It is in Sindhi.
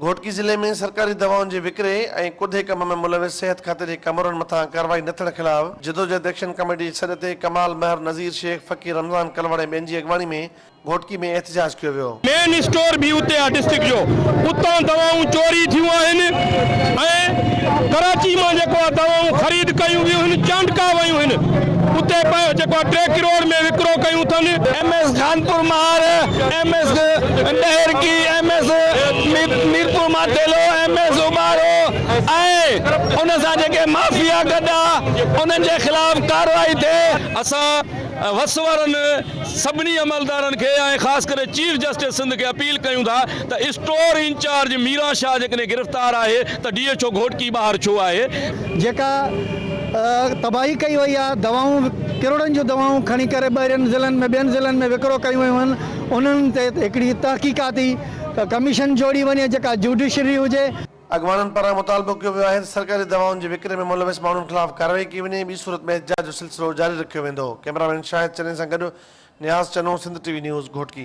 گهوٽڪي ضلعي ۾ سرڪاري دوائن جي وڪري ۽ ڪڌي ڪم ۾ ملوث صحت کاتي جي ڪامورن مٿان ڪارروائي نه ٿيڻ خلاف جدوجهد ايڪشن ڪميٽي جي سڏ تي ڪمال مهر، نذير شيخ، فقير رمضان ڪلوڙ ۽ ٻين جي اڳواڻي ۾ گهوٽڪي ۾ احتجاج ڪيو ويو. مين اسٽور به اتي آ ڊسٽرڪٽ جو اتان دوائون چوري ٿيون آهن ۽ ڪراچي مان جيڪو آ دوائون خريد ڪيون ويون هن چانڊڪا ويون هن اتي جيڪو آ ٽي ڪروڙ ۾ وڪرو ڪيون اٿن. M S Khanpur Mahar, M S Daharki, M S Mirpur Mathelo, M S Obaro ۽ ان سان جيڪي مافيا گڏ آ انهن جي خلاف ڪارروائي ٿئي. اسان وس وارن سڀني عملدارن کي ۽ خاص ڪري چيف جسٽس سنڌ کي اپيل ڪيون ٿا ته اسٽور انچارج ميران شاهه جيڪڏهن گرفتار آهي ته ڊي ايڇ او گهوٽڪي ٻاهر ڇو آهي؟ جيڪا تباهي ڪئي وئي آهي، دوائون ڪروڙن جون دوائون کڻي ڪري ٻاهرين ضلعن ۾ ٻين ضلعن ۾ وڪرو ڪيون ويون آهن، انهن تي هڪڙي تحقيقاتي ڪميشن جوڙي وڃي جيڪا جوڊيشري هجي. اڳواڻن پاران مطالبو ڪيو ويو آهي ته سرڪاري دوائن جي وڪري ۾ ملوث ماڻهن خلاف ڪارروائي ڪئي وڃي، ٻي صورت ۾ احتجاج جو سلسلو جاري رکيو ويندو. ڪئميرا مين شاهد چني سان گڏ Niaz Channo, Sindh T V news, Ghotki.